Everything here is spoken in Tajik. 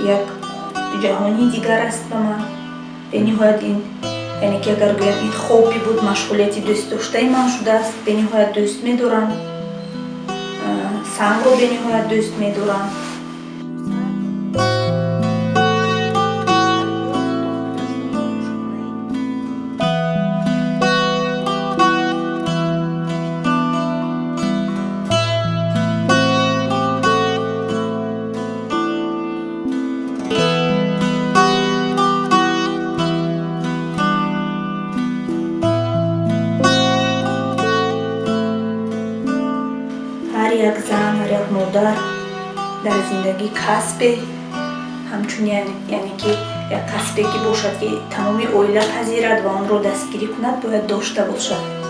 Як ҷаҳони дигар аст ба ман бениҳоят. Ин, яъне ки агар гӯям, ин хобби буд, машғулияти дӯстдоштаи ман шудааст. Бениҳоят дӯст медорам сангро, бениҳоят дӯст медорам. Ҳар як зан, ҳар як модар дар зиндагӣ касбе, ҳамчун, яъне ки як касбе ки бошад, ки тамоми оила пазирад ва онро дастгирӣ кунад, бояд дошта бошад.